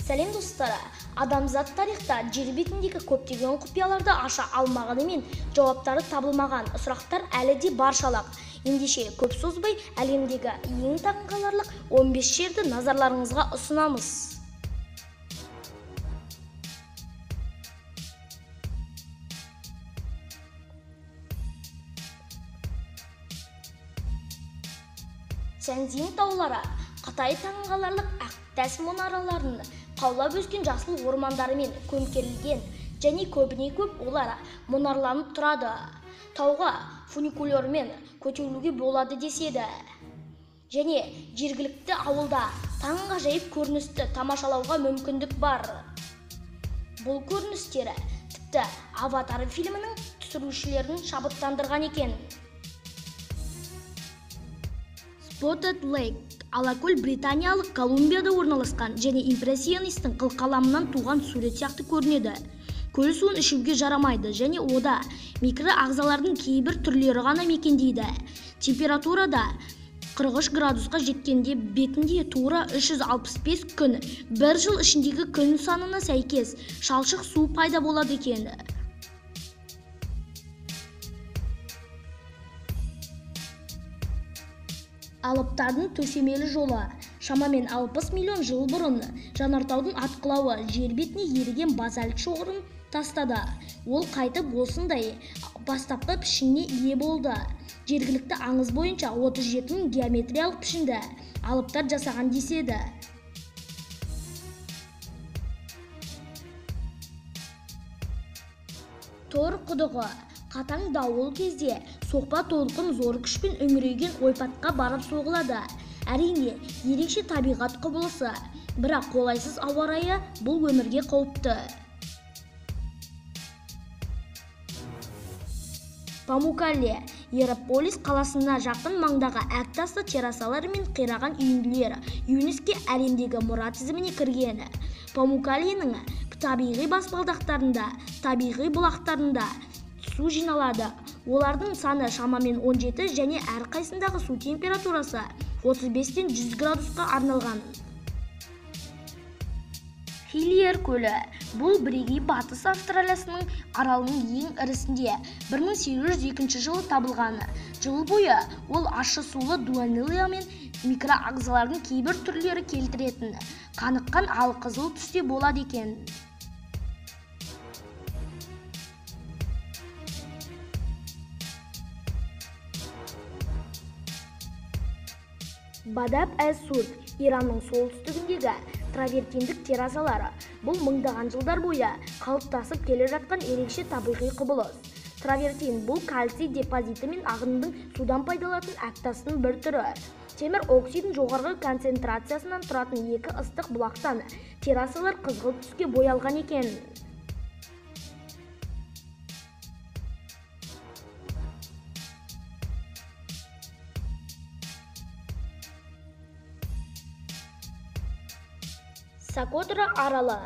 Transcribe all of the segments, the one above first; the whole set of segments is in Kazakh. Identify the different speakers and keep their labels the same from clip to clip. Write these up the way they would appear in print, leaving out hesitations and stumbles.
Speaker 1: Сәлем достар, адамзат тарихта жер бетіндегі көптеген құпияларды аша алмағанымен жауаптары табылмаған сұрақтар әлі де баршалық. Ендеше көп созбай әлемдегі ең таңғаларлық 15 жерді назарларыңызға ұсынамыз. Сяньцзин таулары Қытай таңғаларлық ақтас мұнараларын қаулап өскен жасыл ормандарымен көмкерілген және көбіне көп олар мұнарланып тұрады. Тауға фуникулермен көтерілуге болады деседі. Және жергілікті ауылда таңғажайып көріністі тамашалауға мүмкіндік бар. Бұл көріністері тіпті «Аватар» фильмінің түсірушілерін шабыттандырған екен. Spotted Lake алакөл Британиялық Колумбияда орналасқан және импрессионистің қылқаламынан туған сурет сияқты көрінеді. Көл суын ішуге жарамайды және ода микроағзалардың кейбір түрлері ғана мекендейді. Температурада 43 градусқа жеткенде бетінде тура 365 күн, бір жыл ішіндегі күн санына сәйкес шалшық су пайда болады екен. Алыптардың төсемелі жолы. Шамамен 60 миллион жыл бұрын жанартаудың атқылауы жер бетіне еріген базальт шоғырын тастады. Ол қайтып осындай бастапқы пішініне ие болды. Жергілікті аңыз бойынша 37 мың геометриялық пішінді алыптар жасаған деседі. Тор құдығы. Қатаң дауыл кезде соқпа толқын зор күшпен үңірейген ойпатқа барып соғылады. Әрине, ерекше табиғат құбылысы, бірақ қолайсыз ауа райы бұл өмірге қауіпті. Памуккале Иераполис қаласына жақын маңдағы әк тасты террасалар мен қираған үйінділер ЮНЕСКО әлемдегі мұра тізіміне кірген. Памуккаленің табиғи баспалдақтарында, табиғи бұлақтарында су жиналады. Олардың саны шамамен 17 және әрқайсындағы су температурасы 35-тен 100 градусқа арналған. Хилиер көлі. Бұл бірегей Батыс Австралиясының аралының ең ірісінде 1802 жылы табылған. Жыл бойы ол ащы сулы дуанилия мен микроағзалардың кейбір түрлері келтіретін қаныққан алқызыл түсте болады екен. Бадаб-әз-Сурт Иранның солтүстігіндегі травертиндік террасалары. Бұл мыңдаған жылдар бойы қалыптасып келе жатқан ерекше табиғи құбылыс. Травертин бұл кальций депозиті мен ағындың судан пайдаланатын әктастың бір түрі. Темір оксидінің жоғарғы концентрациясынан тұратын екі ыстық бұлақтан террасалар қызғылт түске боялған екен. Сокотра аралы.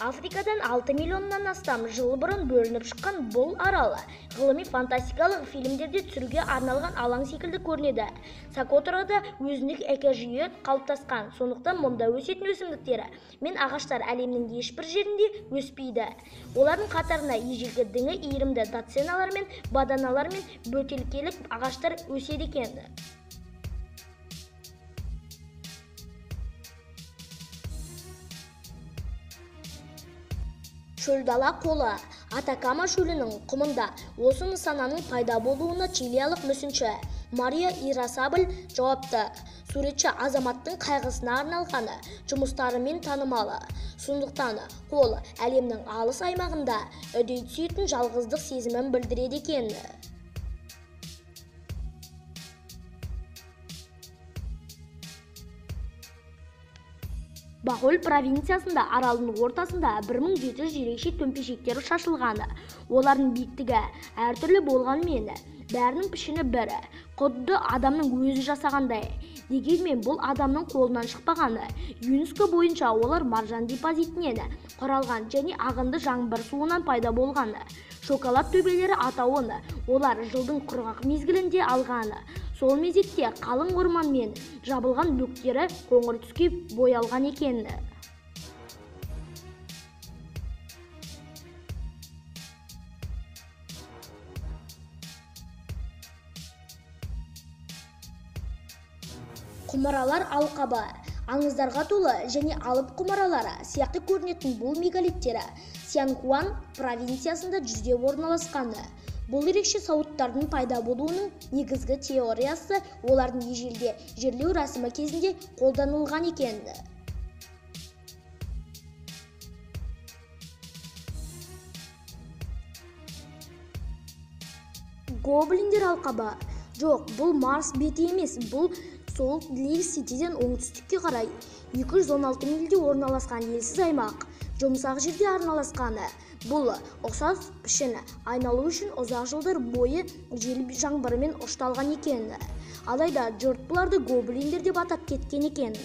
Speaker 1: Африкадан 6 миллионнан астам жыл бұрын бөлініп шыққан бұл арал ғылыми фантастикалық фильмдерде түсіруге арналған алаң секілді көрінеді. Сокотрада өзіндік экожүйе қалыптасқан, сондықтан мұнда өсетін өсімдіктері мен ағаштар әлемнің ешбір жерінде өспейді. Олардың қатарына ежелгі діңі иірімді даценалар мен баданалар мен бөтелкелік ағаштар өседі екен. Шөлдала қолы. Атакама шөлінің құмында осы нысананың пайда болуына чилиялық мүсінші Мария Ирасабель жауапты. Суретші азаматтың қайғысына арналған жұмыстарымен танымалы. Сондықтан қол әлемнің алыс аймағында үдей түсетін жалғыздық сезімін білдіреді екен. Бахоль провинциясында аралдың ортасында 1700 ерекше төмпешіктер шашылған. Олардың биіктігі әртүрлі болғанымен, бәрінің пішіні бір, құдды адамның өзі жасағандай. Дегенмен бұл адамның қолынан шықпаған. ЮНЕСКО бойынша олар маржан депозитінен құралған және ағынды жаңбыр суынан пайда болған. Шоколад төбелері атауын олар жылдың құрғақ мезгілінде алған. Сол мезетте қалың орманмен жабылған бөктері қоңыр түске боялған екен. Құмыралар алқабы. Аңыздарға толы және алып құмыралары сияқты көрінетін бұл мегалиттері Сянхуан провинциясында жүзде орналасқан. Бұл ерекше сауыттардың пайда болуының негізгі теориясы олардың ежелде жерлеу рәсімі кезінде қолданылған екен. Гоблиндер алқабы. Жоқ, бұл Марс беті емес, бұл Солт-Лейк-Ситиден оңтүстікке қарай 216 мильде орналасқан елсіз аймақ. Жұмсақ жерде орналасқаны. Бұл ұқсас пішін айналу үшін ұзақ жылдар бойы жел жаңбырымен ұшталған екен. Алайда жұрт бұларды гоблиндер деп атап кеткен екен.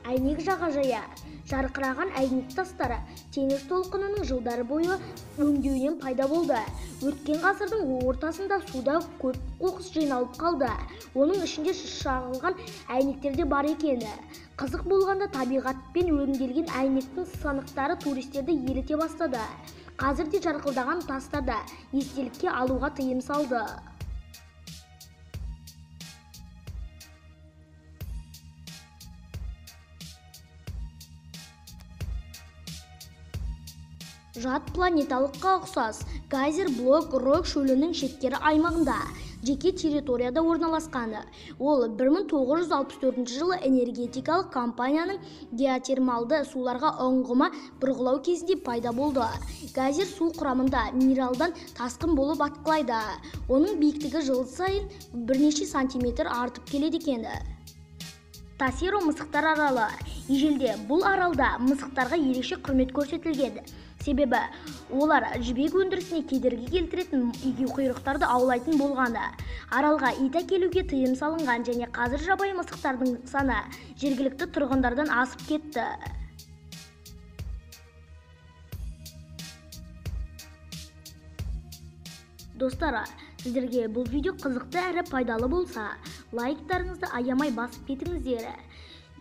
Speaker 1: Әйнек жағажайы. Жарқыраған әйнек тастары теңіз толқынының жылдар бойы өңдеуінен пайда болды. Өткен ғасырдың ортасында суда көп қоқыс жиналып қалды. Оның ішінде шағылған әйнектер де бар екен. Қызық болғанда табиғатпен өңделген әйнектің сынықтары туристерді еліте бастады. Қазір де жарқылдаған тастарды естелікке алуға тыйым салды. Жат планеталыққа ұқсас гейзер Блок Рок шөлінің шеткері аймағында жеке территорияда орналасқаны. Ол 1964 жылы энергетикалық компанияның геотермалды суларға ұңғыма бұрғылау кезінде пайда болды. Гейзер су құрамында минералдан тасқын болып атқылайды. Оның биіктігі жыл сайын бірнеше сантиметр артып келеді екен. Тасеро мысықтар аралы. Ежелде бұл аралда мысықтарға ерекше құрмет көрсетілген. Себебі олар жібек өндірісіне кедергі келтіретін егеуқұйрықтарды аулайтын болғаны. Аралға ит әкелуге тыйым салынған және қазір жабайы мысықтардың саны жергілікті тұрғындардан асып кетті. Достар, сіздерге бұл видео қызықты әрі пайдалы болса, лайктарыңызды аямай басып кетіңіздер.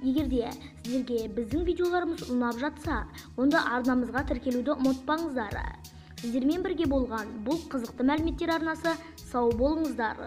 Speaker 1: Егер де сіздерге біздің видеоларымыз ұнап жатса, онда арнамызға тіркелуді ұмытпаңыздар. Сіздермен бірге болған бұл қызықты мәліметтер арнасы. Сау болыңыздар.